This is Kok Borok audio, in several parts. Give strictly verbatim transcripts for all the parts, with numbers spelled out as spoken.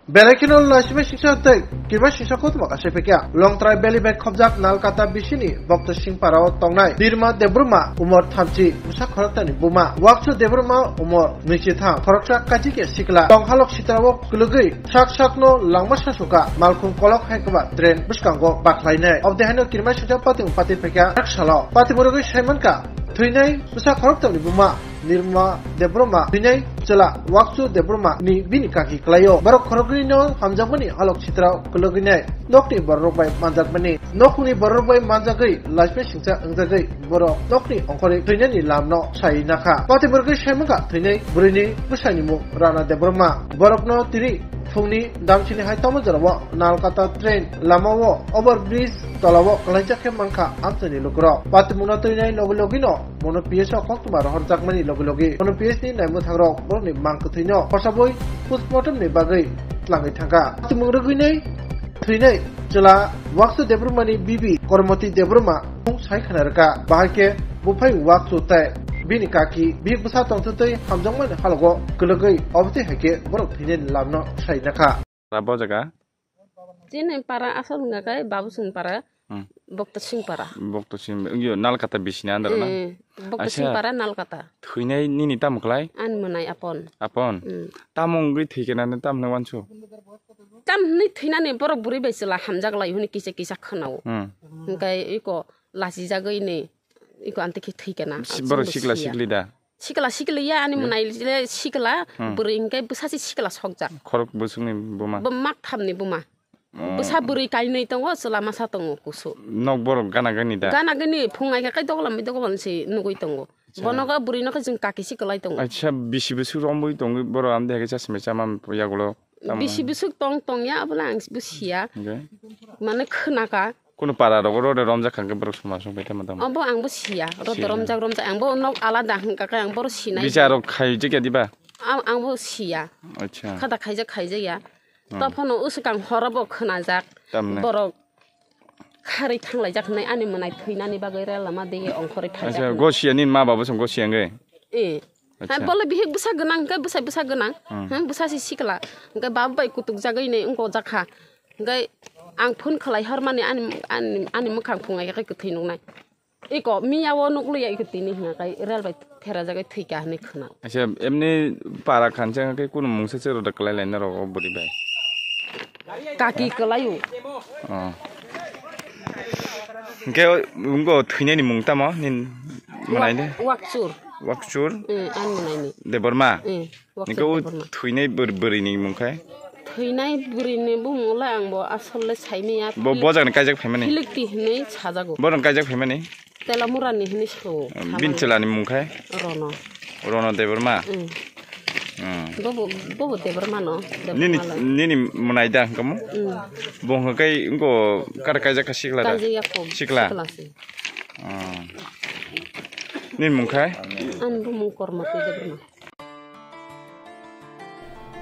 Belai kheno laisima singsa tei kirima singsa kothoma kaisa pekya. Longtrai Valley bai khobjak Nalkata bisini Bokto Singpara o tongnai Birma Debbarma umor thamchi bwsa khoroktani buma. Wakchu Debbarma umor nwichi tham khoroksa kachikya sikla. Tonghalok sitra o kwlwgwi sak sakno langma sasuka malkhung kolok hai kwba train bwskango bakhlainai. Obde haino kirima singsa patimung pati pekya raksalo. Patimung rwgwi saimankha thwinai bwsa khoroktani buma. Nirma Debbarma, Binai Chwla, Wakchu Debbarma ni bini kaki kwlaio. Borok khoroknwi no hamjakmani halok sitra kwlwgwinai nokni bororok bai manjakmani. Nokni bororok bai manjagwi laisme singcha wngjagwi borok nokni ongkhorwi thwinani lamno sai nakha. Pati borokni saimwngkha thwinai bwrwini bwsaini mung Rana Debbarma. Borokno tini phungni damsini hai tamo jorao Nalkata train lamao over bridge tolao kwlaijak khe mankha amchaini lukurok. Patimungno twinai logi logino Bono P S o koktwma rohorjakmani logi logi bono P S ni naimwthangrok borokni mang kwthwino khorsa bui postmortem ni bagwi tlangwi thangkha. Patimung rwgwinai thwinai chwla Wakchu Debbarmani bibi Kormoti Debbarma mung sai khna rwkha. Bahai khe buphai Wakchu tei bini kaki bihik bwsa tongthwtwi hamjakmani halogo kwlwgwi obotwi hai khe borok thwinani lamno sai nakha. Para bo jaga? Chini para asal wngkha khe Babusing para, Hmm. Bokto Sing para. Bokto Sing, wngyo Nalkata bisini andar na? Eh, Bokto Sing Acha. Para Nalkata. Thwinai nini tamo khlai? Ani mwnai Apon. Apon? Hmm. Tamo wngwi thwikhe nani tamo hwnwi wansu? Tam hwnwi thwinani borok bwrwi bai chwla hamjak lai hwnwi kisa kisa khwnao. Hmm. Hwnkhe iko lachijagwi ni iko anti khe thwikhe na. Si-, borok Chwngbo sikla siya. Sikli da? Sikla sikliya ani Hmm. mwnai le sikla Hmm. bwrwi hwnkhe bwsa se sikla sokjak. Khorok bwswkni buma? Bo mak thamni buma. Oh. Bwsa bwrwi kainwi tongo, chwla masa tongo kusu. Nok borok gana gani da? Gana gani phung ai khe kai doglam doglam se nugui tongo. Acha. Bono ga bwrwi no khe jwng kaki se kwlai tongo. Acha, bisi bwswk romwi tongwi borok amde hai khe chasmai chama yagulo tamo? Bisi bwswk tong tongya abola ang bo siya. Okay. Mane khwnaka. Kuno para rogo rode romjak kha khe borok suma sung bai tamo tamo. Obo ang bo siya. Rode Siya. Romjak romjak ang bo nok alada hwnkha khe ang boro sinai. Bicharo khai jikya diba? Ang, ang bo siya. Acha. Khada khaijak khaijakya. Hmm. Tophano usukang horo bo khwnajak. Tamne. Borok kharwi thanglaijak hinwi ani mwnai thwinani bagwi rel lama de ongkhorwi Acha, phaijak. Gosiya ni ma babo song gosiya nge? Eh. Acha. Hai bole bihik bwsa gwnang hwnkhe bwsai bwsa gwnang. Hmm. Hmm, bwsa si sikla. Hwnkhe baba bai kutuk jagwi ni wngko jakha. Hwnkhe ang phone khlai hormani ani, ani, ani mwkhang phungai khe kwthwi nuknai. Iko miya o nukliya iko tini hwnka kai rel bai pherajagwi thwika hwnwi khwna. Acha, emni para khansa hwnkhe kunu mungsa se roda kwlai lai norok o bwrwi bai? Kaki kwlaio. Oh. Hwnkhe wngko thwinani mung tamo nin mwnai de? Wak-, Wakchur. Wakchur? Eh, ani mwnaini. Debbarma? Eh. Ningkhe o Wakchak Debbarma. Thwinai bwr-, bwrwini mung khai? Thwinai bwrwini bumung le ang bo asol le saimanya. Bo, bo jagani kaijak phaimani? Philikti hinwi sajago. Borok kaijak phaimani? Telamurani hinwi sao. Bini chwlani mung khai? Rono. Rono Debbarma? Mm. Mm. Bobo, bobo Debbarma no, Nini, Debbarma le. Nini mwnai da hwnkhe mo? Mm. Bo hwnkhe kai wngko kar kaijak kha sikla da? Kaijak ya kho, Sikla? Sikla se. Mm. Nini mung khai? Ani bumung Kormoti Debbarma.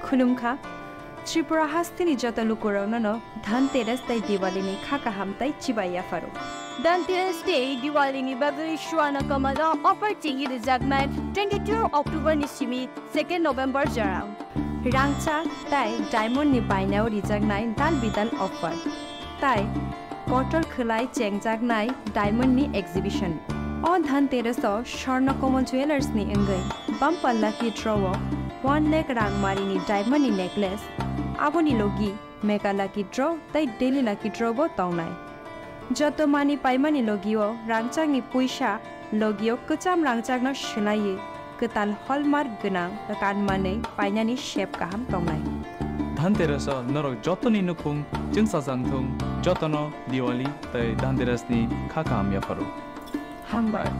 Khulumkha, Tripura hasteni joto lukurokno no Dhanteras tei Diwali ni kha kaham tei chibai yapharo. Dhanteras tei Diwali ni bagwi Swarna Kamal o offer chengwi rwjaknai twenty two October ni simi second November jora. Rangchak tei diamond ni bainao rijaknai dal bidal offer. Tai kotor khwlai chengjaknai diamond ni exhibition. O Dhanteras o Swarna Kamal Jewellers ni wngwi bumper lucky draw o one lakh rangmari ni diamond ni necklace, aboni logi mega lucky draw tei daily lucky draw bo tongnai. Joto mani paimani logi o rangchak ni puisa logi o kwcham rangchak no swlaiwi kwtal hallmark gwnang kanmanwi painani sep kaham tongnai. Dhanteras o norok jotoni nukhung chwngsajak thung, jotono Diwali tei Dhanteras ni kha kaham yapharo. Hambai.